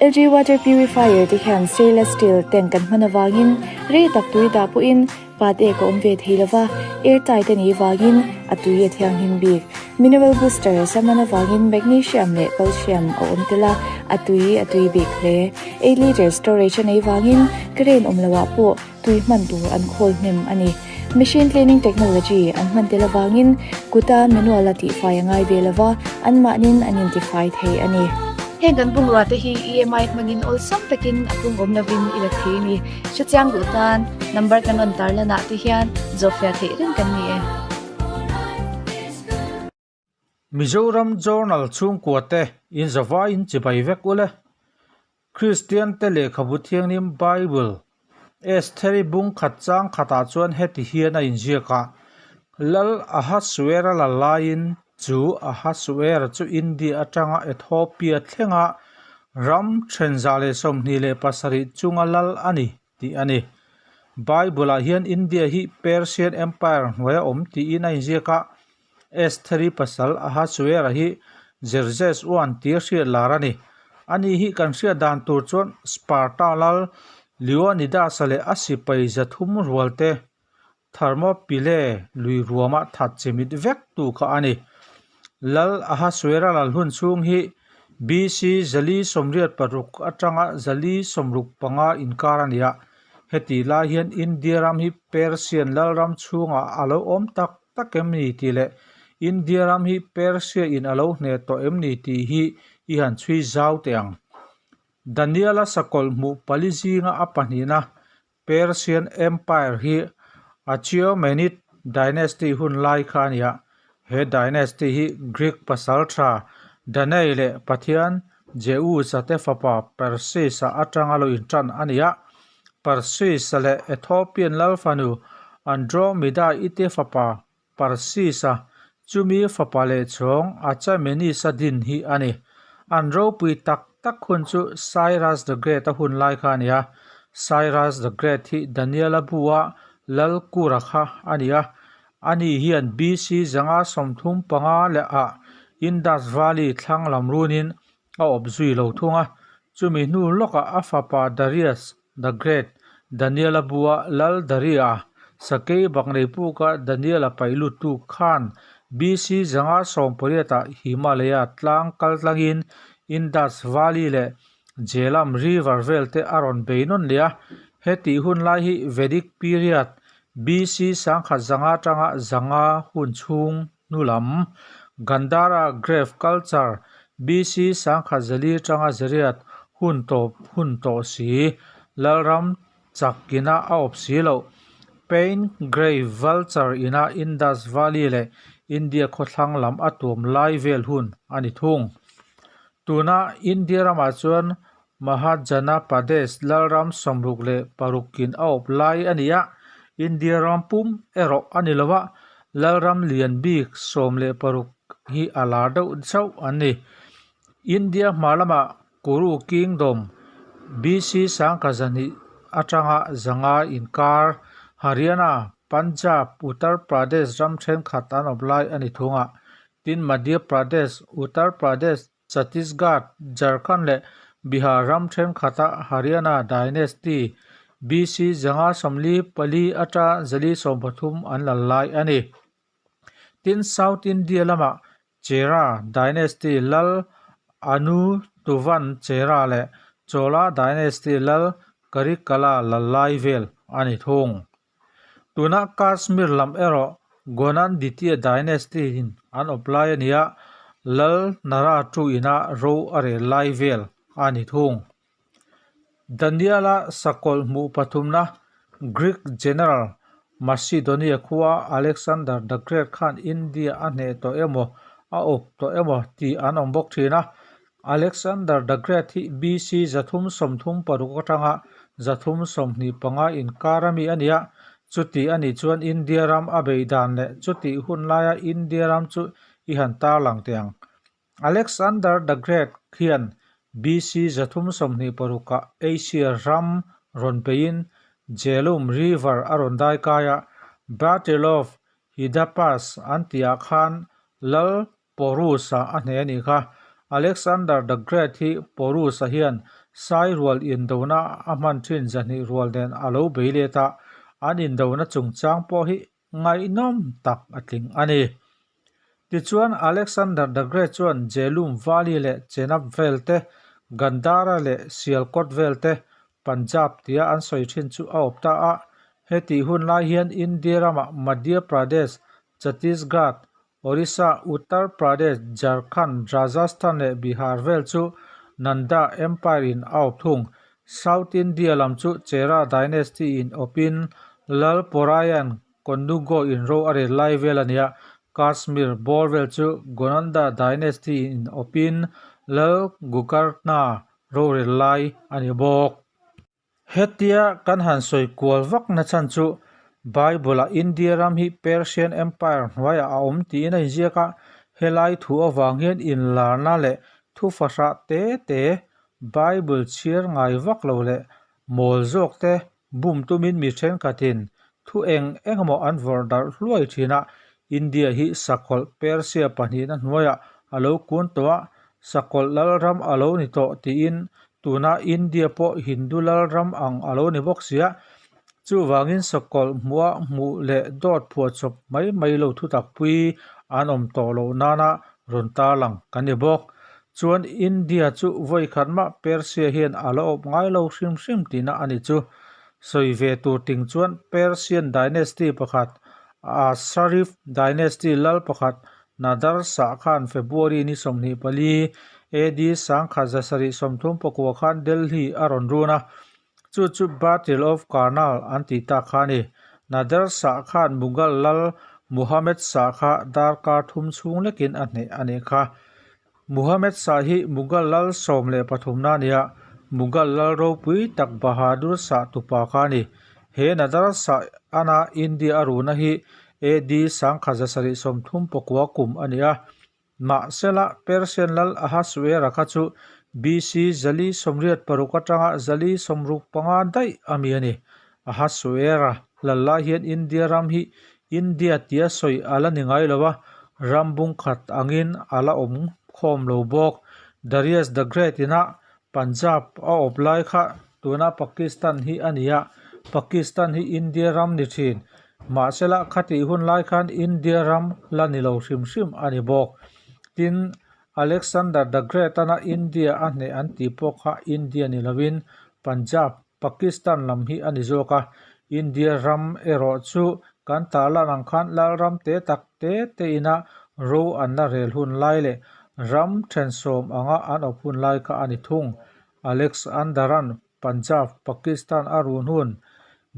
LG Water Purifier te hian stainless steel tank an hman avangin rei tak tui dah pawhin pat ek a awm ve thei lova, air tight a nih vangin a tui a thianghlim bik. Mineral booster a hman avangin magnesium leh calcium a awm tel a, a tui a tui bik hle. 8 litre storage a neih vangin current awm loah pawh tui hman tur an khawl hnem a ni. Machine cleaning technology an hman tel avangin kuta manual a tihfai a ngai ve lova, anmahnin an intifai thei a ni. Heng kan bungrua te hi EMI hmangin awlsam takin a pung awm lovin i la thei a ni. Hrechiang duh tan number kan rawn tarlanah te hian zawhfiah theih reng kan ni e. Mizoram Journal chhungkua te inzavaiin chibai vek ule. Kristian te lehkhabu thianghlim Bible Estheri bung khat chang khatah chuan heti hian a inziak a, Lal Ahasuera la laiin chu Ahasuera chu India atanga Ethiopia thlenga ram 127 chunga lal a ni tih a ni. Bible-ah hian India hi Persian Empire hnuaia awm tiin a inziak a, Estheri pasal Ahasuera hi Xerxes I tia hriat lar a ni. Ani hi kan hriat dan tur chuan Sparta lal Leonidas-a leh a sipai 300 rualte Thermopylae lui ruama that chimit vek tu kha a ni. Lal Ahasuera lal hun chhung hi BC 486 atanga 465 inkar a ni a. Heti lai hian India ram hi Persian lalram chhungah a lo awm tak tak em ni tih leh India ram hi Persia in a lo hneh tawh em ni tih hi i han chhui zau teh ang. Daniela sakawlh hmuh pali zinga a pahnihna Persian Empire hi Achaemenid Dynasty hun lai kha a ni a, he dynasty hi Greek pasaltha Danae leh pathian Zeus-a te fapa Perseus-a atanga lo intan a ni a. Perseus-a leh Ethiopian lalfanu Andromeda-i te fapa Perseus-a, chumi fapa leh chhawng Achaemenes-a din hi a ni. An ropui tak tak hun chu Cyrus the Great-a hun lai kha a ni a. Cyrus the Great hi Daniel-a bu-a lal Kura kha a ni a. Ani hian BC 535 leh ah Indus Valley thlang lam runin a awp zui lo thung a, chumi hnu lawkah a fapa Darius the Great, Daniela bua Lal Daria, sakei baknei puka Daniela paih luttu khan BC 518 ah Himalaya tlang kal tlangin Indus Valley leh Jhelum River vel te a rawn bei nawn leh a, hetih hun lai hi Vedic period BC 1100 atanga 500 hun chhung hnu lam Gandhara Grave Culture BC 1400 atanga 800 hun tawp hun tawh si, Lalram chak ina a awp si loh. Paint Grey Vulture ina Indus Valley leh India khawthlang lam a tuam lai vel hun a ni thung. Tuna India ramah chuan Mahajanapadesh Lalram 66 in a awp lai a ni a, India ram pum erawh a ni lo a, Lalram lian bik 16 hi a lar deuh chauh an ni. India hma lamah Kuru Kingdom BC 1200 atanga 500 inkar Haryana, Punjab, Uttar Pradesh ram thenkhat an awp lai a ni thung a. Tin Madhya Pradesh, Uttar Pradesh, Chhattisgarh, Jharkhand leh Bihar ram thenkhatah Haryana Dynasty BC 544 ata 430 an lal lai a ni. Tin South India lamah Chera Dynasty lal Anutuvan Chera leh Chola Dynasty lal Karikala lal lai vel a ni thung. Tuna Kashmir lam erawh Gonanditya Dynasty in an awp lai a ni a, Lal Nara tu ina ro a rel lai vel a ni thung. Daniela sakawlh hmuh pathumna Greek General Macedonia khua Alexander the Great khan India a hneh tawh emaw a awp tawh emaw tih an awm bawk thin a. Alexander the Great hi BC 336 atanga 325 inkar ami a ni a, chuti a nih chuan India ram a beih dan leh chutih hun laia India ram chu i han tarlang teh ang. Alexander the Great hian BC 326 ah Asia ram rawn beiin Jhelum River a rawn dai kai a, Battle of Hydaspes an tihah khan Lal Porus-a a hneh a nih kha. Alexander the Great hi Porus-a hian Sairual indona a hman thin zahnih rual nen a lo bei let a, an indona chungchang pawh hi ngaihnawm tak a tling a ni. Tichuan, Alexander the Great chuan Jhelum Valley leh Chenab vel te, Gandhara leh Sialkot vel te, Punjab tia an sawi thin chu a awp ta a. Hetih hun lai hian India ramah Madhya Pradesh, Chhattisgarh, Orissa, Uttar Pradesh, Jharkhand, Rajasthan leh Bihar vel chu Nanda Empire in a awp thung. South India lam chu Chera Dynasty in awpin Lal Porayan Konnugo in ro a rel lai vel a nia. Kashmir bawr vel chu Gonanda Dynasty in awpin Lal Gukarna rorel lai a ni bawk. Hetia kan han sawi kual vak na chhan chu Bible-ah India ram hi Persian Empire hnuaiah a awm tiin a inziak a, helai thu avang hian inlarna leh thu fahrah te te Bible chhiar ngai vak lo leh mawl zawk te bum tumin mi thenkhatin thu eng eng emaw an vawrh darh hluai thin a, India hi sakawlh Persia pahnihna hnuaiah a lo kun tawh a, sakawlh lalram a lo ni tawh tiin tuna India pawh Hindu lalram ang a lo ni bawk sia. Chuvangin sakawlh hmuha hmuh leh dawt phuahchawp mai mai lo thutakpui an awm tawh loh nana rawn tarlang kan ni bawk. Chuan India chu vawi khat mah Persia hian a la awp ngai lo hrim hrim tihna a ni chu. Sawi ve tur ting chuan Persian dynasty pakhat, Asharif dynasty lal pakhat Nadar Shah khan February ni 24, AD 1739 khan Delhi a rawn run a, chu chu Battle of Karnal an tih tak kha a ni. Nader Shah khan Mughal lal Muhammad Shah kha darkar thum chhung lekin a hneh a nih kha. Muhammad Shah hi Mughal lal 13 na a ni a, Mughal lal ropui tak Bahadur Shah tupa kha a ni. He Nader Shah ana India a runa hi AD 1739 kum a ni a. Mahsela, Persian lal Ahasuera kha chu BC 486 atanga 465 daih a mi a ni. Ahasuera lal lai hian India ram hi India tia sawi a la ni ngai lo a, ram bung khat angin a la awm khawm lo bawk. Darius the Great ina Punjab a awp lai kha tuna Pakistan hi a ni a, Pakistan hi India ram ni thin. Mahsela khatih hun lai khan India ram la ni lo hrim hrim a ni bawk. Tin, Alexander the Great ana India a hneh an tih pawh kha India ni lovin Punjab, Pakistan lam hi a ni zawk a. India ram erawh chu kan tarlan ang khan lalram te tak te te ina ro an la rel hun lai leh ram thensawm anga an awp hun lai kha a ni thung. Alexander-a'n Punjab, Pakistan a run hun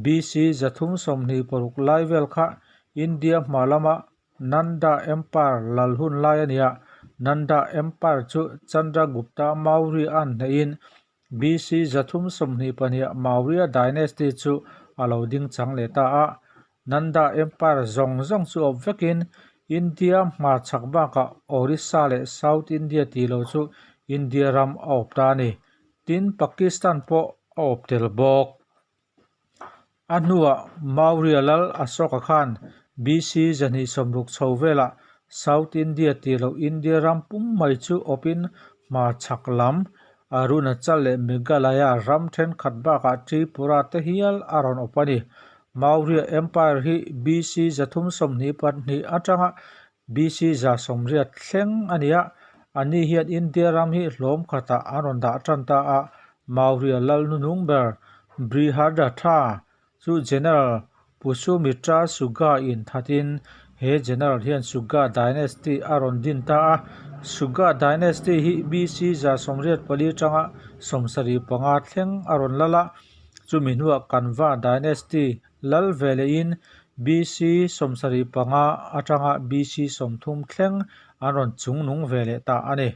BC 326 lai vel kha India hma lama Nanda Empire lal hun lai a ni a. Nanda Empire chu Chandragupta Maurya an hnehin BC 322 Maurya Dynasty chu a lo ding chang leh ta a. Nanda Empire zawng zawng chu awp vekin India hmarchhak bakah Orissa leh South India tih lo chu India ram a awp ta a ni. Tin, Pakistan pawh a awp tel bawk. A hnuah Maurya lal Ashoka khan BC 260 chho velah South India tih loh India ram pum mai chu awpin hmarchhak lam Arunachal leh Meghalaya ram thenkhat bakah Tripura te hial a rawn awp a ni. Maurya Empire hi BC 322 atanga BC 180 thleng a ni a, ani hian India ram hi hlawm khatah an rawn dah tan ta a, Maurya lal nunung ber Brihadratha chu General Pusumitra Suga in thatin he General hian Suga Dynasty a rawn din ta a. Suga Dynasty hi BC 184 atanga 75 thleng a rawn lal a, chumi hnuah Kanva Dynasty lal ve lehin BC 75 atanga BC 30 thleng an rawn chungnung ve leh ta a ni.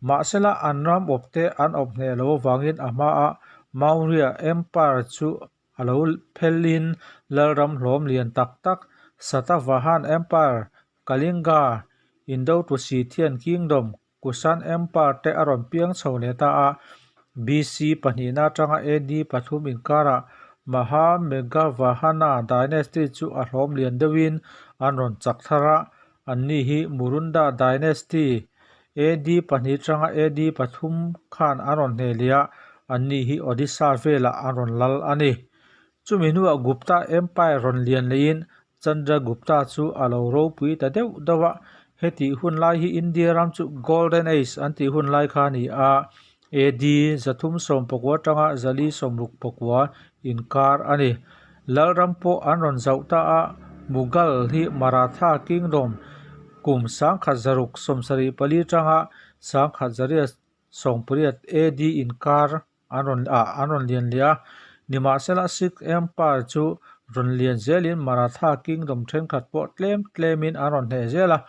Mahsela an ram awpte an awp hneh lo avangin a hmaah Maurya Empire chu a lo phelin lalram hlawm lian tak tak Satavahan Empire, Kalinga, Indo-Tusithian Kingdom, Kushan Empire te a rawn piang chho leh ta a. BC pahnihna atanga AD pathum inkarah Mahameghavahana Dynasty chu a hlawm lian deuhin an rawn chak thar a, Anni hi Murunda Dynasty, AD pahnih atanga AD pathum khan an rawn hneh leh a, Anni hi Odisha velah an rawn lal a ni. Chumi hnuah Gupta Empire rawn lian leiin Chandragupta chu a lo ropui ta deuh deuh a. Hetih hun lai hi India ram chu Golden Age an tih hun lai kha a ni a, AD 319 atanga 469 inkar a ni. Lalram pawh an rawn zauh ta a, Mughal hi Maratha Kingdom kum 1674 atanga 1880 AD inkar an rawn ah an rawn lian leh a. Nimahsela Sikh Empire chu rawn lian zelin Maratha Kingdom thenkhat pawh tlem tlemin an rawn hneh zel a.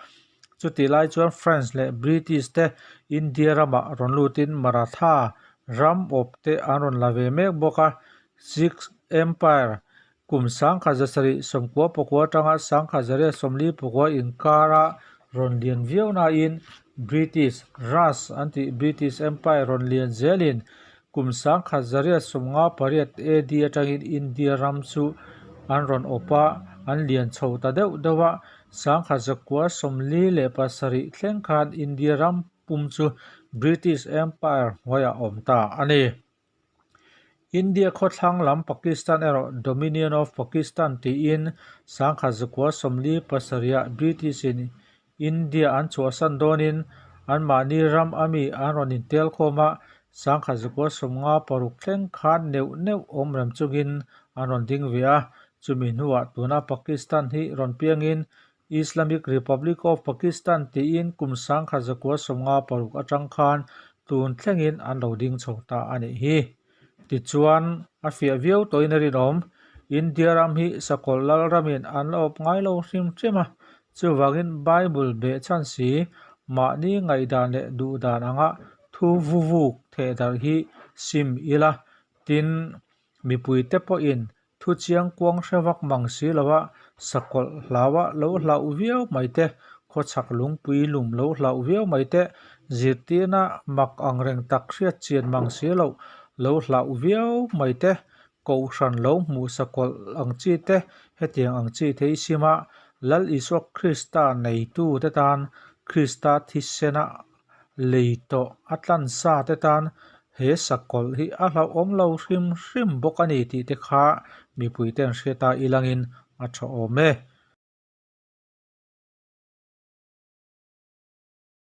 Chutih lai chuan French leh British te India ramah rawn lutin Maratha ram awp te an rawn la ve mek bawk a. Sikh Empire kum 1799 atanga 1849 inkara rawn lian viau nain British Raj an tih British Empire rawn lian zelin kum 1858 AD atangin India ram chu an rawn awp a, an lian chho ta deuh deuh a, 1947 thleng khan India ram pum chu British Empire hnuaiah a awm ta a ni. India khawthlang lam Pakistan erawh Dominion of Pakistan tiin 1947 ah British in India an chhuahsan dawnin anmahni ram ami an rawn intel khawm a, 1956 thleng khan neuh neuh awm rem chungin an rawn ding ve a, chumi hnuah tuna Pakistan hi rawn piangin Islamic Republic of Pakistan tiin kum 1956 atang khan tun thlengin an lo ding chho ta a nih hi. Tichuan, a fiah viau tawhin a rinawm. India ram hi sakawlh lal ramin an la awp ngai lo hrim hrim a, chuvangin Bible behchhan si mahni ngaihdan leh duhdan anga thu vuvuk thehdarh hi sim ila, tin, mipuite pawhin Thu chiang kuang hre vak mang si lo a, sakawlh hlaua lo hlauh viau mai te, khawchhak lungpui lum lo hlauh viau mai te, zirtirna mak ang reng tak hriat chian mang si loh lo hlauh viau mai te, kohhran lo hmuh sakawlh ang chi te, hetiang ang chi thei sima Lal Isua Krista neitu te tan Krista thisena Lei tawh a tlan sa te tan he sakawlh hi a hlauhawm lo hrim hrim bawk a ni tih te kha mipui ten hriat a ilangin a tha awm e.